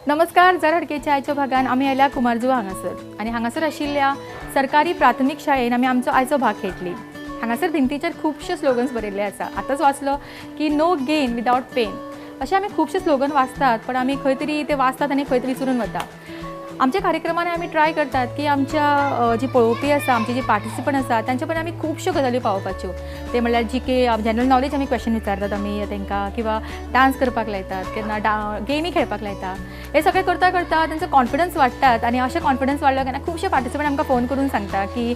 नमस्कार, जरा हटकेच्या आयच्या भागान आमी आयल्या कुमारजुवा हांगासर आनी हांगासर आशिल्ल्या सरकारी प्राथमीक शाळेन आमी आमचो आयचो भाग खेळटली। हांगासर भिंतीचेर खुबशे स्लोगन्स बरयल्ले आसा। आतांच वाचलो की नो गेन विदावट पेन, अशे आमी खुबशे स्लोगन वाचतात, पण आमी खंय तरी ते वाचतात आनी खंय तरी विसरून वता। आमच्या कार्यक्रमान आमी ट्राय करतात की आमच्या जी पळोवपी आसा, आमची जी पार्टिसिपंट आसा तांचे पर्यंत आमी खुबश्यो गजाली पावोवपाच्यो। ते म्हणल्यार जी के जनरल नॉलेज आमी क्वेश्चन विचारतात आमी तांकां, किंवा डांस करपाक लायतात, केन्ना गेमी खेळपाक लायता। हे सगळें करता करता तांचो कॉन्फिडन्स वाडटात आनी अशें कॉन्फिडन्स वाडलो केन्ना खुबशे पार्टिसिपंट आमकां फोन करून सांगता की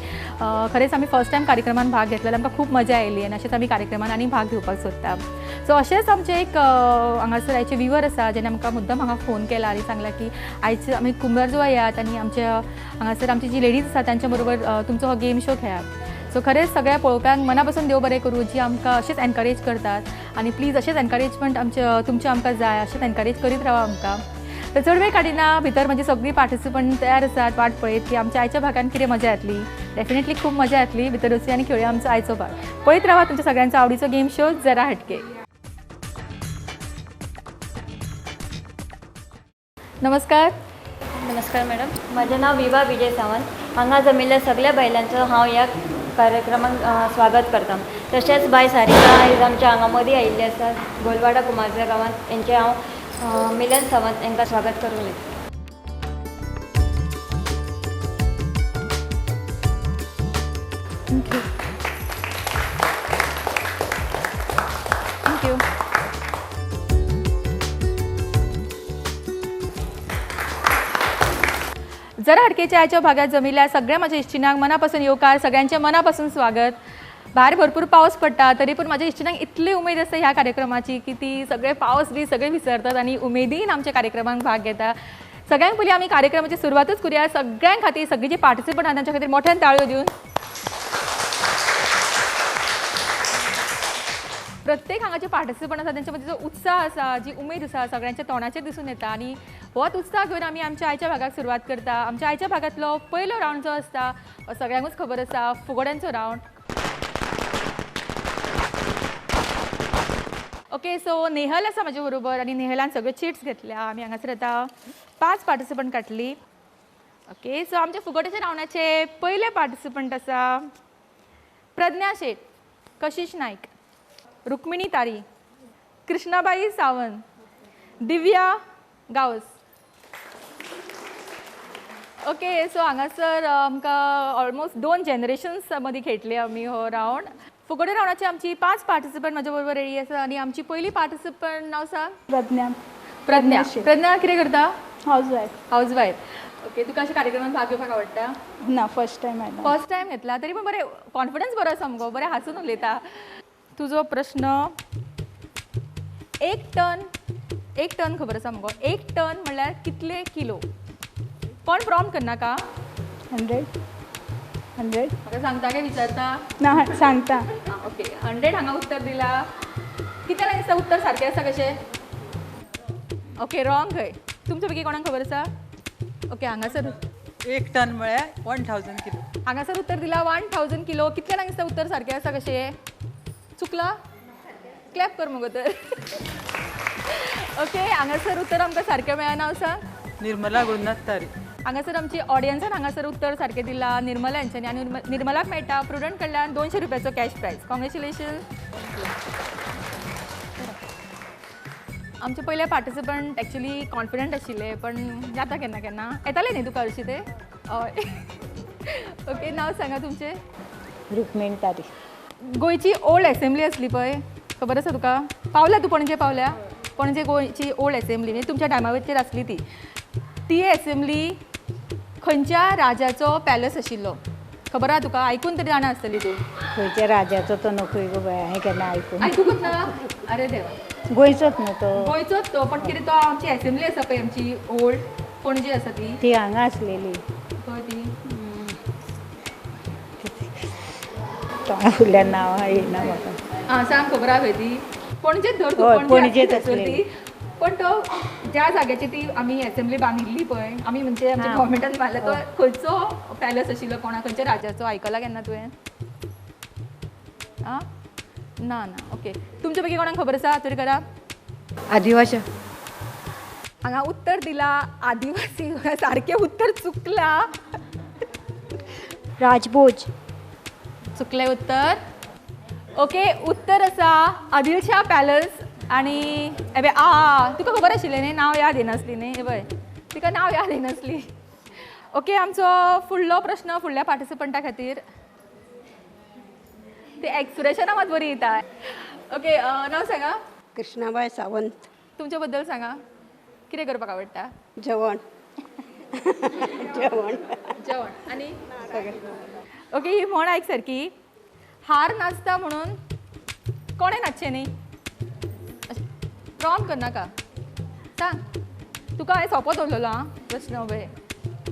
खरेंच आमी फर्स्ट टायम कार्यक्रमान भाग घेतलो, आमकां खूब मजा आयली आनी अशेंच आमी कार्यक्रमान आनी भाग घेवपाक सोदता। सो अशेंच आमचें एक हांगासर आयचे विवर आसा जेणे आमकां मुद्दम हांगा फोन केला आनी सांगला की आयज आमी कुंभारजुवा येयात आनी आमच्या हांगासर आमची जी लेडीज आसा तांच्या बरोबर तुमचो हो गेम शो खेळात। सो खरेंच सगळ्या पळोवप्यांक मना पासून देव बरें करूं जी आमकां अशेंच एनकरेज करतात आनी प्लीज अशेंच एनकरेजमेंट आमचे तुमचें आमकां जाय, अशेंच एनकरेज करीत रावा आमकां। तर चड वेळ काडिना, भितर म्हजी सगळीं पार्टिसिपंट तयार आसात वाट पळयत की आमच्या आयच्या भागान कितें मजा येतली। डेफिनेटली खूब मजा येतली। भितर वचूया आनी खेळुया आमचो आयचो भाग। पळयत रावा तुमच्या सगळ्यांचो आवडीचो गेम शो जरा हटके। नमस्कार। नमस्कार मॅडम, म्हजें नांव विभा विजय सावंत। हांगा जमिल्ल्या सगळ्या बायलांचो हांव ह्या कार्यक्रमाक स्वागत करता। तशेंच बाय सारिका आयज आमच्या हांगा मदीं आयिल्ली आसा गोलवाडा कुमारजुवा गांवांत, हेंचें हांव मिलन सावंत हांकां स्वागत करूंक उलयतां। Thank you. Thank you. जरा हटकेच्या आयच्या भागात जमिल्ल्या सगळ्या माझ्या इश्टिणांक मनापासून येवकार, सगळ्यांच्या मनापासून स्वागत। भायर भरपूर पावस पडटा तरी पूण माझ्या इश्टिणांक इतली उमेद आसा ह्या कार्यक्रमाची की ती सगळे पावस बी सगळे विसरतात आनी उमेदीन आमच्या कार्यक्रमाक भाग घेता। सगळ्यांक पयलीं आमी कार्यक्रमाची सुरवातच करूया। सगळ्यां खातीर सगळीं जी पार्टिसिपंट आहा तांच्या खातीर मोठ्यान ताळयो दिवन। प्रत्येक हांगाचे पार्टिसिपंट आसा तांच्या मदीं जो उत्साह आसा, जी उमेद आसा सगळ्यांच्या तोंडाचेर दिसून येता आनी होच उत्साह घेवन आमी आमच्या आयच्या भागाक सुरवात करता। आमच्या आयच्या भागांतलो पयलो रावंड जो आसता सगळ्यांकूच खबर आसा, फुगड्यांचो रावंड। ओके, सो नेहल आसा म्हजे बरोबर आनी नेहलान सगळ्यो चिट्स घेतल्या। आमी हांगासर आतां 5 पार्टिसिपंट काडली। ओके, सो आमच्या फुगड्याच्या रावंडाचे पयले पार्टिसिपंट आसा प्रज्ञा शेट, कशिश नायक, रुक्मिणी तारी, कृष्णाबाई सावंत, दिव्या गावस। ओके, सो हांगासर आमकां ऑलमोस्ट 2 जनरेशन्स मदीं खेळटली आमी हो रावंड। फुगडी रावंडाची आमची 5 पार्टिसिपंट म्हज्या बरोबर रेडी आसा आनी आमची पयली पार्टिसिपंट नांव सांग। प्रज्ञा। प्रज्ञा, प्रज्ञा कितें करता? हाऊसवायफ। हाऊसवायफ। ओके, तुका अशें कार्यक्रमात भाग घेवपाक आवडटा? ना, फर्स्ट टायम आयला। फर्स्ट टायम घेतला तरी पण बरें कॉन्फिडन्स बरो आसा मुगो, बरें हांसून उलयता। तुजो प्रश्न, एक टन, एक टन खबर आसा मुगो, एक टन म्हणल्यार कितले किलो? कोण प्रॉम्प्ट करनाका? 100। 100 म्हाका सांगता काय विचारता? ना, सांगता। ओके, 100 हांगा उत्तर दिला। कितल्या दिसता उत्तर सारकें आसा कशें? ओके, रॉंग खंय। तुमच्या पैकी कोणाक खबर आसा? ओके, हांगासर एक टन म्हळ्यार 1000 किलो। हांगासर उत्तर दिला 1000 किलो। कितल्या दिसता उत्तर सारकें आसा कशें? चुकला? क्लॅप कर मुगो तर। ओके, हांगासर उत्तर आमकां सारकें मेळना। आसा निर्मला गुरुनाथ तारी। हांगासर आमची ऑडियन्सान हांगासर उत्तर सारकें दिलां निर्मला हेंच्यांनी आनी निर्मलाक मेळटा प्रुडंट कडल्यान 200 रुपयाचो कॅश प्रायज। कॉंग्रेच्युलेशन। आमचे पयले पार्टिसिपंट एक्चुली कॉन्फिडंट आशिल्ले, पण जाता केन्ना केन्ना येताले न्ही तुका हरशीं ते? हय। ओके, नांव सांगा तुमचें? रुक्मिणी तारी। गोंयची ओल्ड एसेंब्ली आसली पळय, खबर आसा तुका? पावल्या तूं पणजे? पावल्या पणजे गोंयची ओल्ड एसेंब्ली म्हणजे तुमच्या टायमा वयचेर आसली ती। ती एसेंब्ली खंयच्या राजाचो पॅलस आशिल्लो खबर आसा तुका? आयकून तरी जाणा आसतली तूं। खंयच्या राजाचो तो नकूय गो बाय, हांवें केन्ना आयकून आयकूंकच ना? अरे देवा, गोंयचोच न्हू तो? गोंयचोच तो, पण कितें तो आमची एसेंब्ली आसा पळय आमची ओल्ड पणजे आसा ती, ती हांगा आसलेली। खंय ती? तोंडा फुडल्यान नांवां येना म्हाका। आं, सांग, खबर आसा खंय ती? पणजेच धर तूं, पणजेच आसली ती। पण तो ज्या जाग्याची ती आमी एसेंब्ली बांदिल्ली पळय आमी, म्हणजे आमच्या गव्हर्मेंटान बांदला तो खंयचो पॅलस आशिल्लो, कोणा खंयच्या राजाचो आयकला केन्ना तुवें? आं, ना ना। ओके, तुमच्या पैकी कोणाक खबर आसा? तरी करा। आदिवासी। हांगा उत्तर दिला आदिवासी, सारकें उत्तर चुकला. राजभोज. चुकलें उत्तर. ओके, उत्तर आसा आदिलशाह पॅलस. आनी एबे आ तुका खबर आशिल्लें न्ही, नांव याद येनासली न्ही. हे पळय, तिका नांव याद येनासली. ओके, आमचो फुडलो प्रश्न फुडल्या पार्टिसिपंटा खातीर. ते एक्सप्रेशनां मात बरी दिता. ओके, नांव सांगा. कृष्णाबाय सावंत. तुमच्या बद्दल सांगा, कितें करपाक आवडटा? जेवण, जेवण. जेवण आनी ओके, ही म्हण आयक सारकी. हार नाचता म्हणून कोणें नाचचें न्ही. रॉंग करनाका, सांग. तुका हांवें सोंपो दवरलेलो आं प्रश्न. पळय,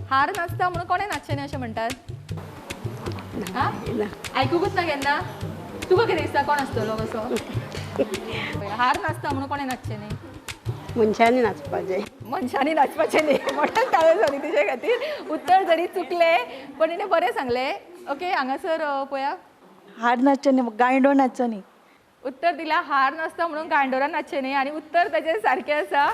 हार नाचता म्हणून कोणें नाचचें न्ही अशें म्हणटात. आं, आयकुकूच ना केन्ना. तुका कितें दिसता, कोण आसतलो कसो? हार नाचता म्हणून कोणें नाचचें न्ही. मनशांनी नाचपाचें. मनशांनी नाचपाचें न्ही. म्हणून ताळो जाली तुजे खातीर. उत्तर जरी चुकलें पण तिणें बरें सांगलें. ओके, हांगासर पळया. हार नाचचें न्ही, गांयडोळ नाचचो न्ही. उत्तर दिला हार नाचता म्हणून गांडोरा नाचचें न्ही आनी उत्तर ताजें सारकें आसा.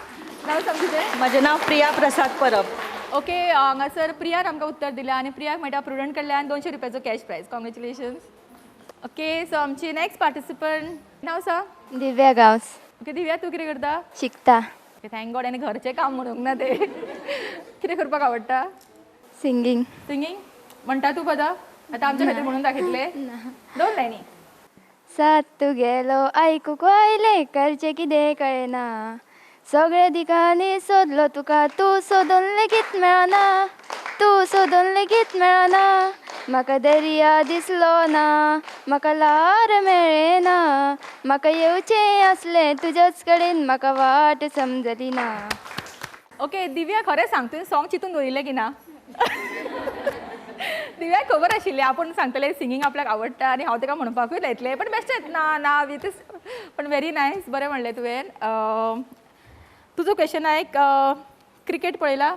नांव सांग तुजें. म्हजें नांव प्रिया प्रसाद परब. ओके, हांगासर प्रियान आमकां उत्तर दिलां आनी प्रियाक मेळटा प्रुडंट कडल्यान 200 रुपयाचो cash prize. Congratulations. Okay, so आमची नॅक्स्ट पार्टिसिपंट, नांव सांग. दिव्या गांवस. ओके दिव्या, तूं कितें करता? शिकता. Okay, thank God. आनी घरचें काम म्हणूंक ना तें. कितें करपाक आवडटा? सिंगींग. सिंगींग म्हणटा तूं पदां? आतां आमच्या खातीर म्हणून दाखयतले दोन लायनी. सात तुगेलो आयकूंक आयलें, करचें कितें कळना, सगळे दिकांनी सोदलो तुका, तूं सोदून लेगीत मेळना, तूं सोदून लेगीत मेळना, म्हाका दर्या दिसलो ना, म्हाका ल्हार मेळ्ळें ना, म्हाका येवचें आसलें तुज्याच कडेन, म्हाका वाट समजली ना. ओके दिव्या, खरें सांग, तुवें सॉंग चिंतून दवरिल्लें की ना? दिव्याक खबर आशिल्लें आपूण सांगतलें सिंगींग आपल्याक आवडटा आनी हांव ताका म्हणपाकूय लायतलें, पण बेश्टेंच ना ना बी तें. पण व्हेरी नायस, बरें म्हणलें तुवें. तुजो क्वेश्चन आयक, क्रिकेट पळयला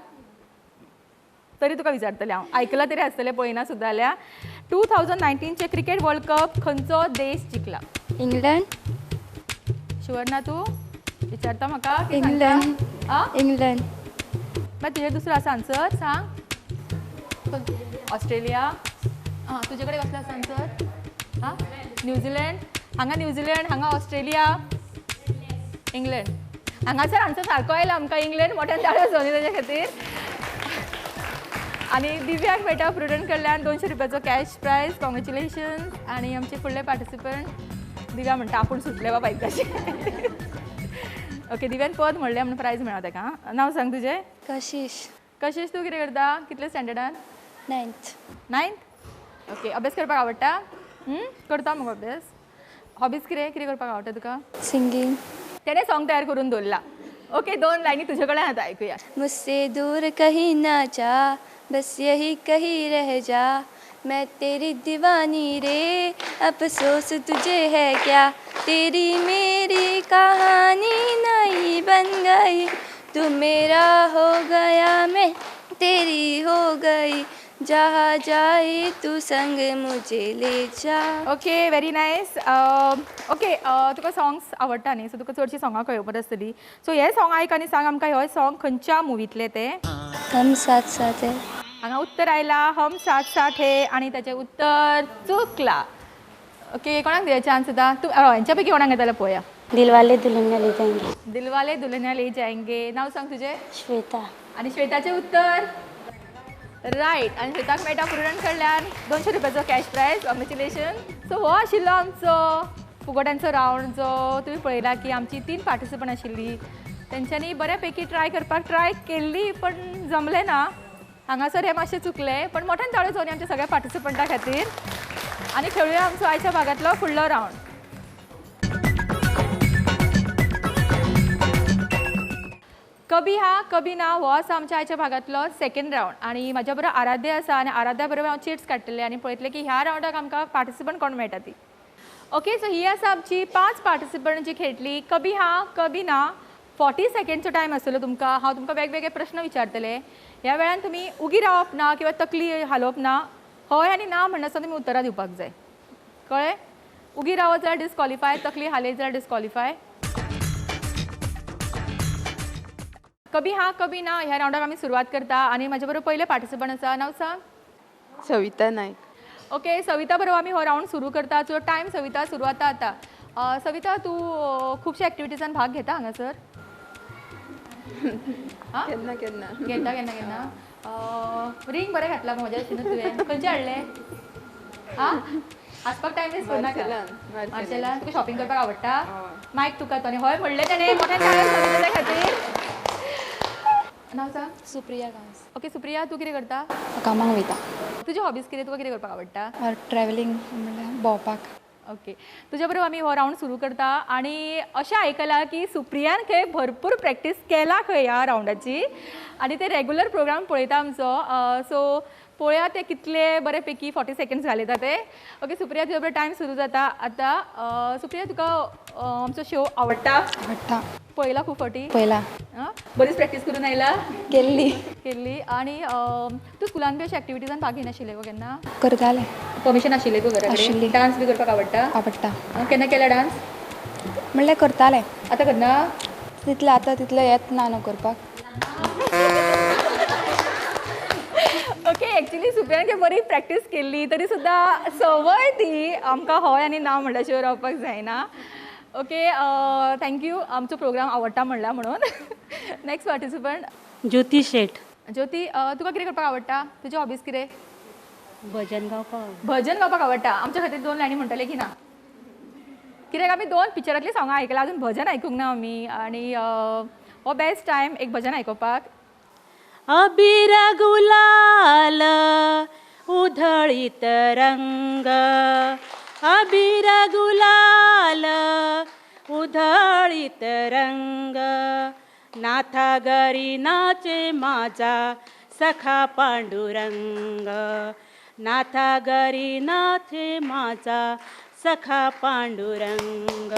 तरी तुका विचारतलें हांव, आयकलां तरी आसतलें, पळयना सुद्दां जाल्यार. 2019 क्रिकेट वर्ल्ड कप खंयचो देश जिखला? इंग्लंड. शुअर ना तूं? विचारता म्हाका? इंग्लंड. इंग्लंड. मागीर तुजें दुसरो आसा आन्सर सांग. ऑस्ट्रेलिया. आं, तुजे कडेन कसलो आसा आन्सर? आं, न्युझिलंड. हांगा न्युझिलंड, हांगा ऑस्ट्रेलिया, इंग्लंड. हांगासर आन्सर सारको आयला आमकां इंग्लंड. मोठ्यान ताळयो जावनी ताजे खातीर. आनी दिव्याक मेळटा प्रुडंट कडल्यान 200 रुपयाचो कॅश प्रायज. कॉंग्रेच्युलेशन्स. आनी आमचे फुडले पार्टिसिपंट दिव्या म्हणटा आपूण सुटले बाबा एकदाचें. ओके, दिव्यान पद म्हणलें म्हणून प्रायज मेळ्ळा ताका. नांव सांग तुजें. कशिश. कशिश, तूं कितें करता? कितले स्टँडर्डान? 9th. 9th. Okay, अभ्यास करपाक आवडटा? करता मगो अभ्यास? हॉबीज कितें कितें करपाक आवडटा तुका? सिंगींग. तेणें सॉंग तयार करून दवरला. ओके, दोन लायनी तुजे कडेन आतां आयकुया. मुझसे दूर कहीं ना जा, बस यही कहीं रह जा, मैं तेरी दीवानी रे, अफसोस तुझे है क्या, तेरी मेरी कहानी नई बन गई, तू मेरा हो गया मैं तेरी हो गई, जहाँ जाए तू संग मुझे ले जा. Okay, very nice. Okay, तुका सॉंग्स आवडटा न्ही, सो तुका चडशीं सॉंगां खबर आसतली. सो हे सॉंग आयक आनी सांग आमकां हे सॉंग खंयच्या मुवींतलें तें. हम साथ साथ है. हांगा उत्तर आयला हम साथ साथ है आनी ताचें उत्तर चुकला. ओके, कोणाक दिया चान्स आतां? तूं हेंच्या पैकी कोणाक येता पळोवया. दिलवाले दुल्हनिया ले जाएंगे. दिलवाले दुल्हनिया ले जाएंगे. नांव सांग तुजें. श्वेता. आनी श्वेताचें उत्तर रायट. आनी श्वेताक मेळटा प्रुडंट कडल्यान 200 रुपयाचो कॅश प्रायज. कॉंग्रेच्युलेशन. सो हो आशिल्लो आमचो फुगोट्यांचो रावंड, जो तुमी पळयला की आमची 3 पार्टिसिपंट आशिल्ली. तेंच्यांनी बऱ्या पैकी ट्राय करपाक ट्राय केल्ली पण जमलें ना. हांगासर हे मातशें चुकलें, पण मोठ्यान ताळयो जावनी आमच्या सगळ्या पार्टिसिपंटा खातीर. आनी खेळुया आमचो आयच्या भागांतलो फुडलो रावंड. कभी हा कभी ना हो आसा आमच्या आयच्या भागांतलो सेकंड रावंड. आनी म्हाज्या बरोबर आराध्या आसा आनी आराध्या बरोबर हांव चिट्स काडटलें आनी पळयतलें की ह्या रावंडाक आमकां पार्टिसिपंट कोण मेळटा ती. ओके, सो ही आसा आमची 5 पार्टिसिपंट जी खेळटली कभी हा कभी ना. 40 सेकेंडचो टायम आसतलो तुमकां. हांव तुमकां वेगवेगळे प्रश्न विचारतलें. ह्या वेळान तुमी उगी रावप ना किंवा तकली हालोवप ना. हय आनी ना म्हणनासतना तुमी उतरां दिवपाक जाय. कळ्ळें? उगी रावत जाल्यार डिस्कॉलिफाय, तकली हालयत जाल्यार डिस्कॉलिफाय. कभी हाँ कभी ना ह्या रावंडाक आमी सुरवात करता आनी म्हाजे बरोबर पयले पार्टिसिपंट आसा. नांव सांग. सविता नायक. ओके सविता बरोबर आमी हो रावंड सुरू करता. तुजो टायम सविता सुरू जाता आतां. सविता तूं खुबश्या एक्टिविटीजान भाग घेता हांगासर? केन्ना केन्ना घेता. केन्ना केन्ना. रिंग बरें घातला म्हज्या भशेन तुवें. खंयचें हाडलें? आं आसपाक टायम वेस्ट करनाका. मार्सेलान. तुका शॉपिंग करपाक आवडटा? मायक तुका तो हय म्हणलें तेणें मोठ्यान टाळयो सविता खातीर. नांव सांग. सुप्रिया गांवस. ओके सुप्रिया तूं कितें करता? कामाक वयता. तुजी हॉबीज कितें? तुका कितें करपाक आवडटा? ट्रॅवलिंग म्हणल्यार भोंवपाक. ओके तुज्या बरोबर आमी हो रावंड सुरू करता आनी अशें आयकलां की सुप्रियान खंय भरपूर प्रॅक्टीस केला खंय ह्या रावंडाची आनी ते रेगुलर प्रोग्राम पळयता आमचो. सो पळोवया ते कितले बरे पैकी 40 सेकंड्स घालयता ते. ओके सुप्रिया तुज्या बरोबर टायम सुरू जाता आतां. सुप्रिया तुका आमचो शो आवडटा? आवडटा. पळयला खूब फावटी? पळयला. बरीच प्रॅक्टीस करून आयला? केल्ली केल्ली. आनी तूं स्कुलान बी अशे एक्टिविटीजान भाग घेनाशिल्लें गो केन्ना? करतालें. परमिशन आशिल्लें तुका घरा कडेन? डांस बी करपाक आवडटा? आवडटा. केन्ना केला डांस? म्हणल्यार करतालें. आतां करना? तितलें आतां तितलें येत ना न्हू करपाक. ओके एक्चुली सुप्रियान बरी प्रॅक्टीस केल्ली तरी सुद्दां संवय ती आमकां हय आनी ना म्हणल्या शिवाय रावपाक जायना. ओके thank you आमचो प्रोग्राम आवडटा म्हणला म्हणून. Next participant Jyoti Shet. Jyoti तुका कितें करपाक आवडटा? तुजी हॉबीज कितें? भजन गावपाक. भजन गावपाक आवडटा. आमच्या खातीर 2 लायनी म्हणटले की ना? कित्याक आमी 2 पिक्चरांतलीं सोंगां आयकलां, अजून भजन आयकूंक ना आमी. आनी हो बेस्ट टायम एक भजन आयकुपाक. अबीर गुलाल उधळीत रंग, अबीर गुलाल उधळीत रंग, नाथा घरी नाचे माझा सखा पांडुरंग, नाथा घरी नाचे माझा सखा पांडुरंग.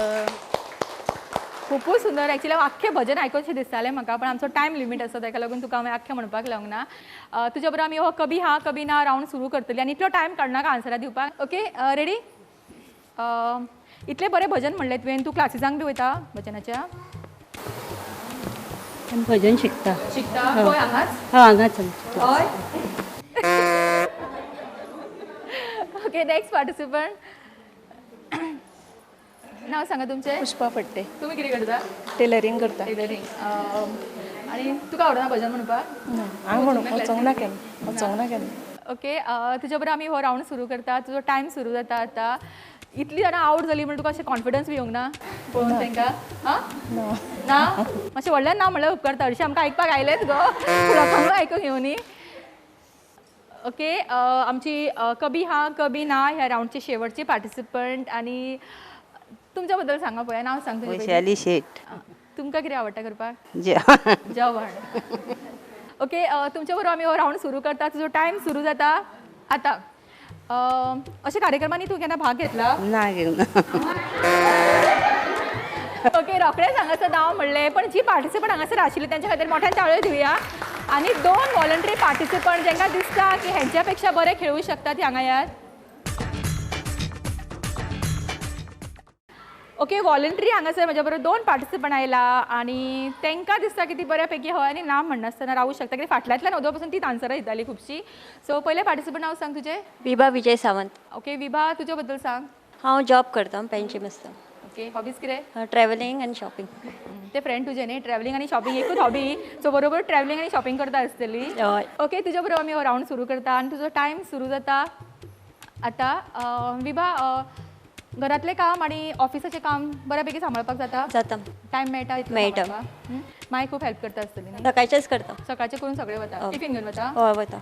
खुपूच सुंदर. एक्चुअली हांव आख्खें भजन आयकोचें दिसतालें म्हाका, पण आमचो टायम लिमीट आसा ताका लागून तुका हांवें आख्खें म्हणपाक लावंक ना. तुज्या बरोबर आमी हो कभी हाँ कभी ना रावंड सुरू करतली आनी इतलो टायम काडनाका आन्सरां दिवपाक. Okay ready? इतलें बरें भजन म्हणलें तुवें, तूं क्लासिसांक बी वयता भजनाच्या? भजन शिकता. शिकता? हय हांगाच? हय हांगाच. हय. Okay next participant. नाव सांगा तुमचें. पुष्पा फट्टे. तुमी कितें करता? टेलरींग करता. टेलरींग. आनी तुका आवडना भजन म्हणपाक? हांव म्हणूंक वचोंक ना केन्ना, वचोंक ना केन्ना. ओके तुज्या बरोबर आमी हो रावंड सुरू करता. तुजो टायम सुरू जाता आतां. इतली जाणां आवट जाली म्हणून तुका अशें कॉन्फिडन्स बी येवंक ना पळोवन तांकां? आं ना? मातशें व्हडल्यान ना म्हणल्यार उपकारता. हरशीं आमकां आयकपाक आयलेंच गो, लोकांकूय आयकूंक येवनी. ओके आमची कभी हाँ कभी ना ह्या रावंडची शेवटची पार्टिसिपंट. आनी तुमच्या बद्दल सांगा पळया. नांव सांग तुजें. वैशाली शेट. तुमकां कितें आवडटा करपाक? जेवण. जेवण. ओके तुमच्या बरोबर आमी हो रावंड सुरू करता. तुजो टायम सुरू जाता आतां. अशा कार्यक्रमांनी तूं केन्ना भाग घेतला? ना घेवना. ओके रोखडेंच हांगासर नांव म्हणलें, पण जी पार्टिसिपंट हांगासर आशिल्ली तेंच्या खातीर मोठ्यान ताळयो दिवया. आनी 2 वॉलंटरी पार्टिसिपंट जांकां दिसता की हेंच्या पेक्षा बरें खेळूं शकता ती हांगा यात. ओके वॉलंटरी हांगासर म्हज्या बरोबर 2 पार्टिसिपंट आयला आनी तांकां दिसता की ती बऱ्या पैकी हय आनी ना म्हणनासतना रावूं शकता, कित्याक फाटल्यांतल्यान अदो पसून तीच आन्सरां दिताली खुबशीं. सो पयलें पार्टिसिपंट नांव सांग तुजें. विभा विजय सावंत. ओके विभा तुजे बद्दल सांग. हांव जॉब करता, पेंशीम आसता. ओके हॉबीज कितें? ट्रॅवलिंग आनी शॉपिंग. ते फ्रेंड तुजे न्ही? ट्रॅवलिंग आनी शॉपिंग एकूच हॉबी, सो बरोबर ट्रॅवलिंग आनी शॉपिंग करता आसतली. हय. ओके तुज्या बरोबर आमी हो रावंड सुरू करता आनी तुजो टायम सुरू जाता आतां. विभा घरातलें काम आनी ऑफिसाचें काम बऱ्यापैकी सांबाळपाक जाता? जाता. टायम मेळटा? मेळटा. माय खूब हेल्प करता आसतली? सकाळचेंच करता. सकाळचें करून सगळें वता? टिफीन घेवन वता? हय वता.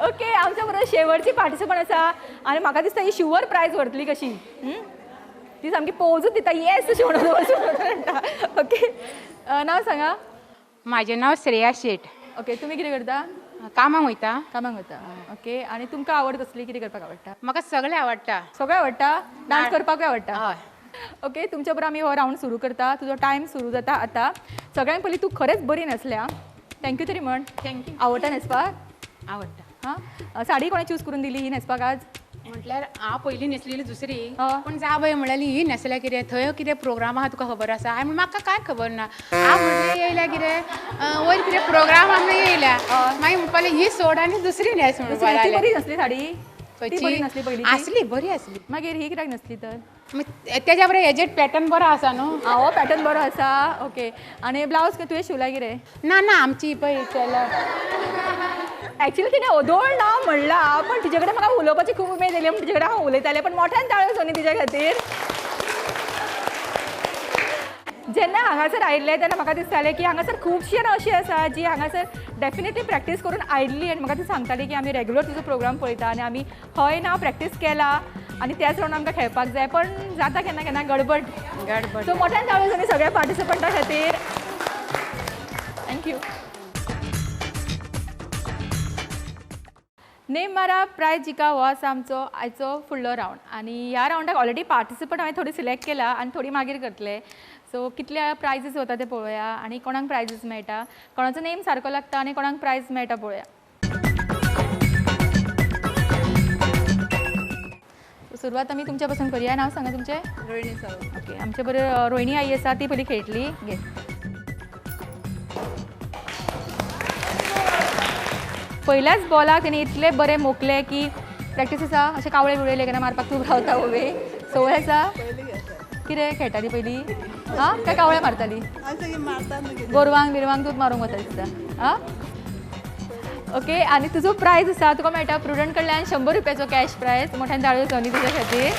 ओके आमच्या बरोबर शेवटची पार्टिसिपंट आसा आनी म्हाका दिसता ही शुवर प्रायज व्हरतली कशी. ती सामकी पोजूच दिता येस अशी म्हणून म्हणटा. ओके नांव सांगा. म्हाजें नांव श्रेया शेट. ओके तुमी कितें करता? कामाक वयता. कामाक वयता. ओके आनी तुमकां आवड कसली? कितें करपाक आवडटा? म्हाका सगळें आवडटा. सगळें आवडटा? डांस करपाकूय आवडटा? हय. ओके तुमच्या बरोबर आमी हो रावंड सुरू करता. तुजो टायम सुरू जाता आतां. सगळ्यांत पयलीं तूं खरेंच बरी न्हेसल्या, thank you तरी म्हण. Thank you. आवडटा न्हेसपाक? आवडटा. हां साडी कोणें चूज करून दिली ही न्हेसपाक आज? म्हटल्यार हांव पयलीं न्हेसलेली दुसरी, पूण जावय म्हणल्यार ही न्हेसल्या कितें थंय कितें प्रोग्राम आहा तुका खबर आसा? हांवें म्हाका कांय खबर ना. हांव म्हटलें येयल्या कितें वयर कितें प्रोग्राम आमी येयल्या, मागीर म्हणपाक ही सोड आनी दुसरी न्हेस म्हणपाक लागली. बरी न्हसली साडी? बरी नसली पयली? आसली, बरी आसली. मागीर ही कित्याक नसली तर? तेज्या बरोबर हेजेर पॅटर्न बरो आसा न्हू? हो पॅटर्न बरो आसा. ओके, आनी ब्लावज तुवें शिवला कितें? ना ना, आमची पळय टेलर. एक्चुअली तिणें ओदोळ ना म्हणला, पण तिचे कडेन म्हाका उलोवपाची खूब उमेद येयली म्हूण तिचे कडेन हांव उलयतालें, पण मोठ्यान ताळयो सोनी तिच्या खातीर. जेन्ना हांगासर आयिल्लें तेन्ना म्हाका दिसतालें की हांगासर खुबशीं जाणां अशीं आसा जी हांगासर डेफिनेटली प्रॅक्टीस करून आयिल्ली आनी म्हाका ती सांगताली की आमी रेगुलर तुजो प्रोग्राम पळयता आनी आमी हय ना प्रॅक्टीस केला आनी त्याच राउंड आमकां खेळपाक जाय, पण जाता केन्ना केन्ना गडबड गडबड. सो मोठ्यान ताळयो जाली सगळ्या पार्टिसिपंटा खातीर. Thank you. नेम मारा प्रायज जिका हो आसा आमचो आयचो फुडलो रावंड आनी ह्या रावंडाक ऑलरेडी पार्टिसिपंट हांवें थोडी सिलेक्ट केला आनी थोडी मागीर करतले. सो कितले प्रायजीस वता ते पळोवया आनी कोणाक प्रायजीस मेळटा, कोणाचो नेम सारको लागता आनी कोणाक प्रायज मेळटा पळोवया. सुरवात आमी तुमच्या पासून करूया. नांव सांगा तुमचें? रोहिणी सावंत. ओके, आमचे बरोबर रोहिणी आई आसा, ती पयली खेळटली. घे. पयल्याच बॉलाक तेणी इतले बरे मोकले की प्रॅक्टीस आसा अशें कावळे बिवळे केन्ना मारपाक तूं रावता उबे संवय आसा कितें खेळटाली पयलीं? आं, काय कावळे मारताली? गोरवांक बिरवांक तूं मारूंक वता दिसता. आं, ओके. आनी तुजो प्रायज आसा, तुका मेळटा प्रुडंट कडल्यान 100 रुपयाचो कॅश प्रायज. मोठ्यान ताळयो जावनी तुज्या खातीर.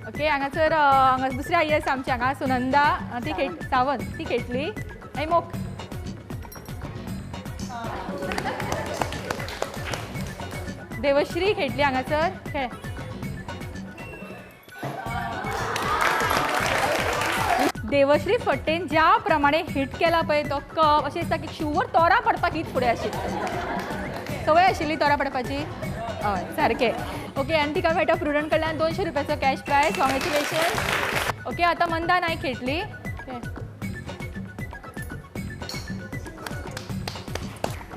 ओके, हांगासर हांगा दुसरी आई आसा आमची हांगा सुनंदा, ती खेळ सावंत, ती खेळटली. आनी मोख. देवश्री खेळटली हांगासर. खेळ. देवश्री फट्टेन ज्या प्रमाणे हिट केला पळय तो कप, अशें दिसता की शुवर तोरां पडपाक हीच फुडें आशिल्ली. संवय आशिल्ली तोरां पडपाची? हय, सारकें. ओके, आनी तिका मेळटा प्रुडंट कडल्यान 200 रुपयाचो कॅश प्रायज. कॉंग्रेच्युलेशन. ओके, आतां मंदा नायक खेळटली.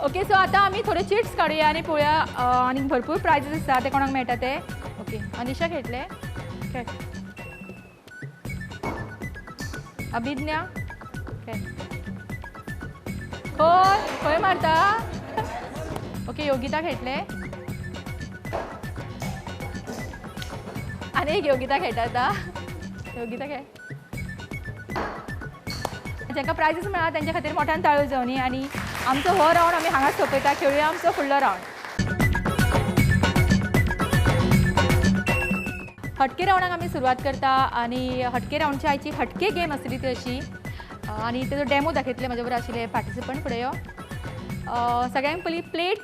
ओके, सो आतां आमी थोडे चिट्स काडुया आनी पळोवया आनी भरपूर प्रायजीस आसा ते कोणाक मेळटा ते. ओके, अनिशा खेळटलें. खेळ. अभिज्ञा खेळ. खंय खंय मारता? ओके, योगिता खेळटलें. आनी एक योगिता खेळटा आतां. योगिता खेळ. जांकां प्रायजीस मेळ्ळा तेंच्या खातीर मोठ्यान ताळयो जावनी आनी आमचो हो रावंड आमी हांगाच सोंपयता. खेळुया आमचो फुडलो रावंड. हटके रावंडाक आमी सुरवात करता आनी हटके रावंडची आयची हटके गेम आसली ती अशी आनी तेजो डेमो दाखयतले म्हजे बरोबर आशिल्ले पार्टिसिपंट. फुडें यो. सगळ्यांक पयलीं प्लेट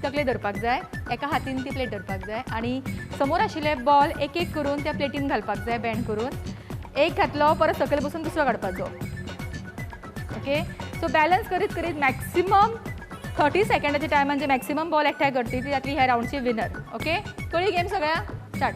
तकले धरपाक जाय, एका हातीन ती प्लेट धरपाक जाय आनी समोर आशिल्ले बॉल एक एक करून त्या प्लेटीन घालपाक जाय, बँड करून. एक घातलो परत सकयल बसून दुसरो काडपाचो. ओके, सो बॅलन्स करीत करीत मॅक्सिमम 30 सेकंडाच्या टायमान जे मॅक्सिमम बॉल एकठांय करतली ती जातली ह्या रावंडची विनर. ओके, कळ्ळी गेम सगळ्या? Start.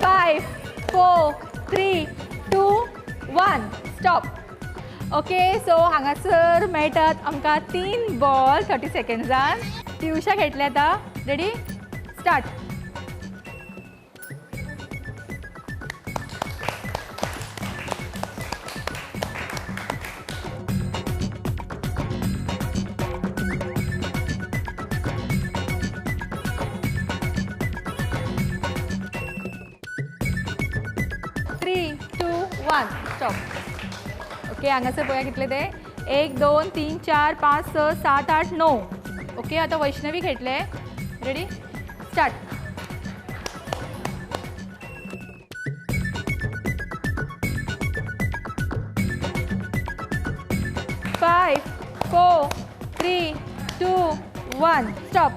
5, 4, 3, 2, 1, stop. Okay, so हांगासर मेळटात आमकां 3 बॉल 30 सेकंड्सान. पियुषा खेळटलें आतां. Ready, start. 3, 2, 1, stop. Okay, हांगासर पळोवया कितले ते. 1, 2, 3, 4, 5, 6, 7, 8, 9. ओके, आतां Vaishnavi खेळटलें. Ready, start. 5, 4, 3, 2, 1, stop.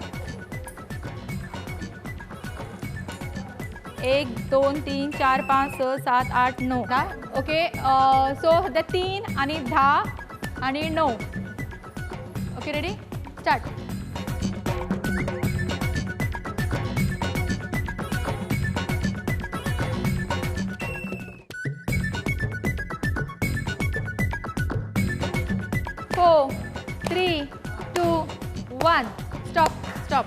1, 2, 3, 4, 5, 6, 7, 8, 9. Okay, so सध्या 3 आणि 10 आणि 9. Okay, ready, start. 3 2 1 stop stop.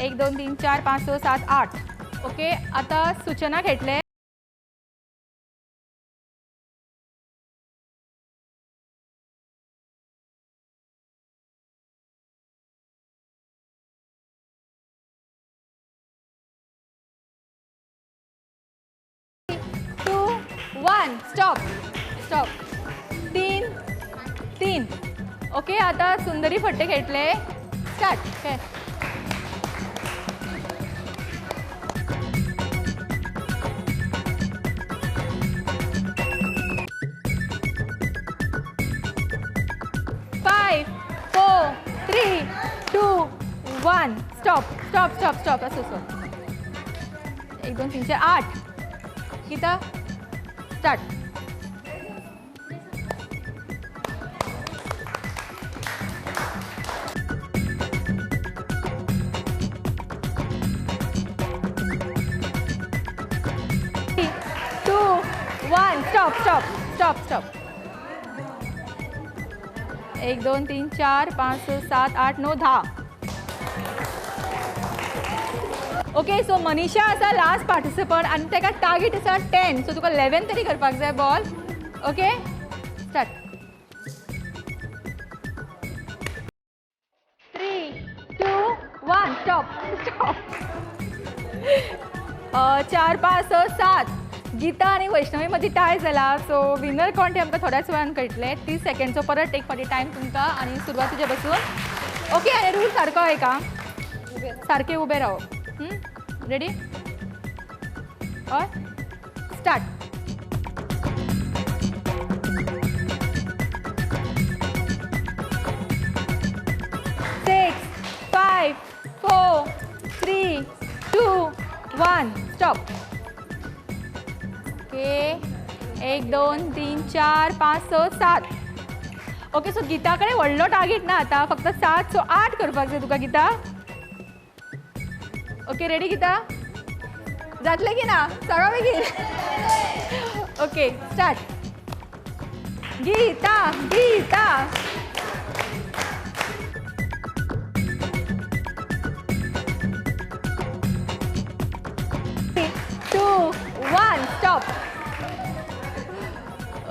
1 2 3 4 5 6 7 8. Okay आता सूचना खेळटले. 2 1 स्टॉप स्टॉप. 3 3. ओके आता सुंदरी फट्टे खेळटले. स्टार्ट. खेळ. 5 4 3 2 1 स्टॉप स्टॉप स्टॉप स्टॉप. असं असं 1 2 3 4 8. Gita start. 2 1 stop stop stop stop. 1 2 3 4 5 6 7 8 9 10. Okay so Manisha आसा लास्ट पार्टिसिपंट आनी ताका टार्गेट आसा 10. सो तुका 11 तरी करपाक जाय ball. Okay start. 3 2 1 stop stop. 4 5 6 7. Gita आनी वैष्णवी मदीं टाय जाला. सो विनर कोण ते आमकां थोड्याच वेळान कळटलें. 30 सेकंडचो परत एक फावटी टायम तुमकां आनी सुरवात तुजे बसून. ओके आनी रूल सारको आयका, सारके उबे राव. रेडी? हय start. 6 5 4 3 2 1 stop. Okay 1 2 3 4 5 6 7. Okay so Gita कडेन व्हडलो टार्गेट ना आतां, फक्त 7 सो 8 करपाक जाय तुका गीता. Okay ready Gita? जातलें की ना? सांगा बेगीन. Okay start. Gita Gita 3 2 1 stop.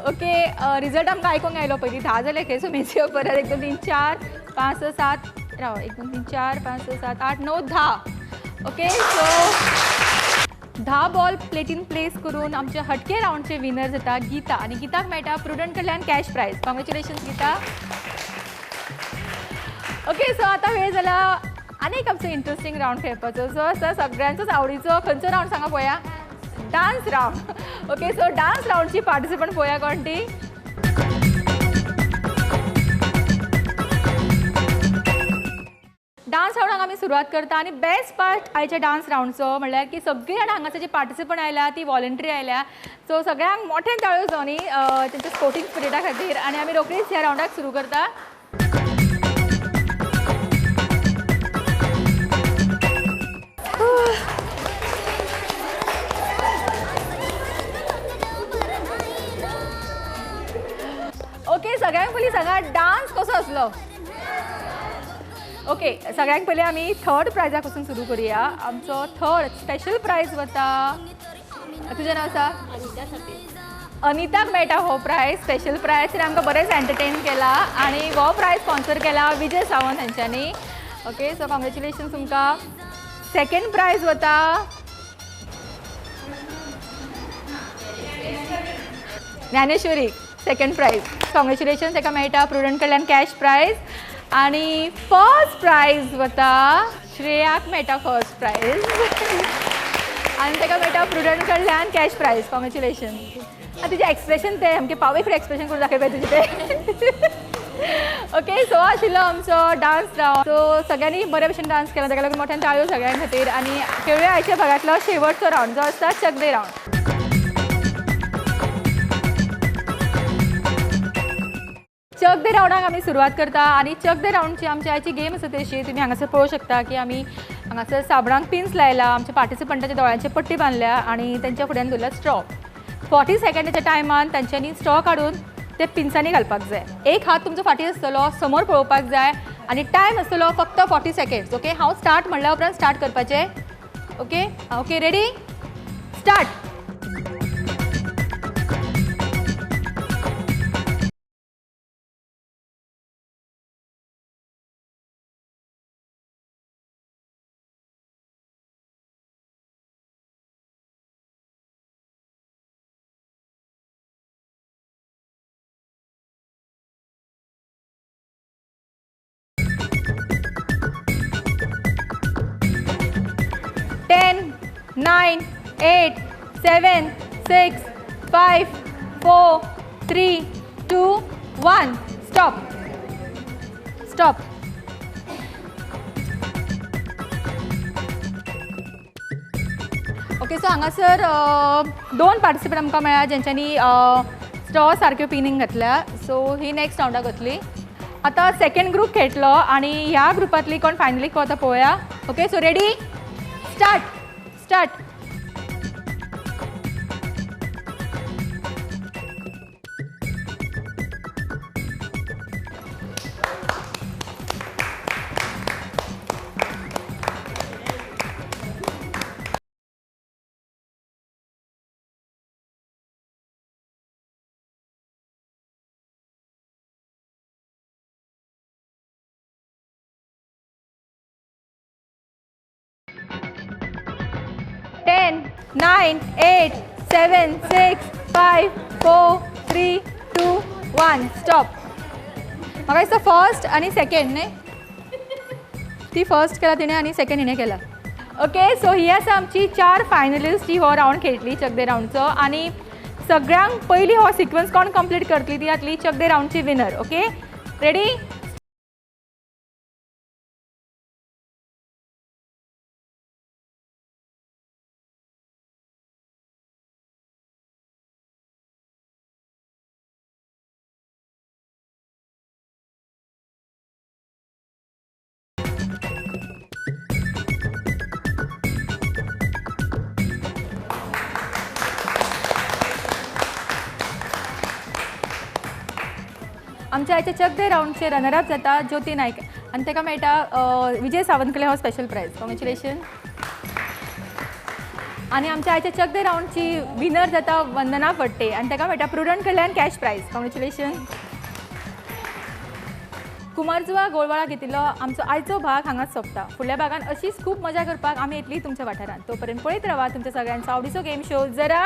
Okay result आमकां आयकूंक आयलो पयलीं 10 जाले. खेळ सो मेजयो परत. 1 2 3 4 5 6 7 राव. 1 2 3 4 5 6 7 8 9 10. ओके सो 10 बॉल प्लेटीन प्लेस करून आमचे हटके रावंडचे विनर जाता गीता आनी गीताक मेळटा प्रुडंट कडल्यान cash prize. Congratulations Geeta. Okay so आतां वेळ जाला आनी एक आमचो इंट्रस्टींग रावंड खेळपाचो. सो आसा सगळ्यांचोच आवडीचो खंयचो रावंड सांगा पळोवया. Dance round. Okay so dance रावंडची participant पळोवया कोण ती. डान्स रावंडाक आमी सुरवात करता आनी बेस्ट पार्ट आयच्या डान्स रावंडचो म्हणल्यार की सगळीं जाणां हांगासर जी पार्टिसिपंट आयल्या ती वॉलंटरी आयल्या. सो सगळ्यांक मोठ्यान ताळयो जावं न्ही तेंच्या स्पोर्टींग स्पिरिटा खातीर. आनी आमी रोखडीच ह्या रावंडाक सुरू करता. ओके सगळ्यांक पयलीं सांगा डान्स कसो आसलो. ओके सगळ्यांक पयलीं आमी थर्ड प्रायजा पासून सुरू करूया. आमचो थर्ड स्पेशल प्रायज वता, तुजें नांव आसा? अनिताक मेळटा हो प्रायज, स्पेशल प्रायज. तिणें आमकां बरेंच एंटरटेन केला आनी हो प्रायज स्पॉन्सर केला विजय सावंत हांच्यांनी. ओके सो कॉंग्रेच्युलेशन तुमकां. सेकेंड प्रायज वता ज्ञानेश्वरीक, सेकेंड प्रायज. कॉंग्रेच्युलेशन ताका मेळटा प्रुडंट कडल्यान कॅश प्रायज. आनी फर्स्ट प्रायज वता श्रेयाक मेळटा फर्स्ट प्रायज आनी ताका मेळटा प्रुडंट कडल्यान कॅश प्रायज. कॉंग्रेच्युलेशन. आनी तुजें एक्सप्रेशन तें सामकें पावय एक्सप्रेशन करून दाखय पळय तुजें तें. ओके सो आशिल्लो आमचो डान्स रावंड. सो सगळ्यांनी बरे भशेन डान्स केला, ताका लागून मोठ्यान टाळयो सगळ्यां खातीर. आनी खेळुया आयच्या भागांतलो शेवटचो रावंड जो आसता चकदे रावंड. चक दे रावंडाक आमी सुरवात करता आनी चक दे रावंडची आमची आयची गेम आसा तशी तुमी हांगासर पळोवंक शकता की आमी हांगासर साबणांक पिन्स लायला, आमच्या पार्टिसिपंटाच्या दोळ्यांची पट्टी बांदल्या आनी तेंच्या फुड्यान दवरला स्ट्रॉ. 40 सेकंडाच्या टायमान तांच्यांनी स्ट्रॉ काडून ते पिंचांनी घालपाक जाय. एक हात तुमचो फाटी आसतलो, समोर पळोवपाक जाय आनी टायम आसतलो फक्त 40 सेकंड्स. ओके, हांव स्टार्ट म्हणल्या उपरांत स्टार्ट करपाचें. Okay okay, ready, start. 10, 9, 8, 7, 6, 5, 4, 3, 2, 1. Stop. Stop. Okay, so हांगासर दोन पार्टिसिपंट आमकां मेळ्ळा जेंच्यांनी स्ट्रॉ सारक्यो पिनींग घातल्या. सो ही नेक्स्ट रावंडाक वतली. आतां सेकंड ग्रूप खेळटलो आनी ह्या ग्रुपांतली कोण फायनलीक वता पळोवया. Okay, so ready, start, start. 10, 9, 8, 7, 6, 5, 4, 3, 2, 1. Stop. म्हाका दिसता फर्स्ट आनी सेकंड न्ही, ती फर्स्ट केला तिणें आनी सेकंड हिणें केला. ओके, सो ही आसा आमची 4 फायनलिस्ट जी हो रावंड खेळटली चक दे रावंडचो. आनी सगळ्यांक पयलीं हो सिक्वन्स कोण कंप्लीट करतली ती जातली चक दे रावंडची विनर. Okay, ready. आमच्या आयच्या चक दे रावंडचे रनर अप जाता ज्योती नायक आनी ताका मेळटा विजय सावंत कडल्यान हो स्पेशल प्रायज. कॉंग्रेच्युलेशन. आनी आमच्या आयच्या चक दे रावंडची विनर जाता वंदना फडटे आनी ताका मेळटा प्रुडंट कडल्यान कॅश प्रायज. कॉंग्रेच्युलेशन. कुमारजुवा गोळवाळा घेतिल्लो आमचो आयचो भाग हांगाच सोंपता. फुडल्या भागान अशीच खूब मजा करपाक आमी येतली तुमच्या वाठारांत. तो पर्यंत पळयत रावा तुमच्या सगळ्यांचो आवडीचो गेम शो जरा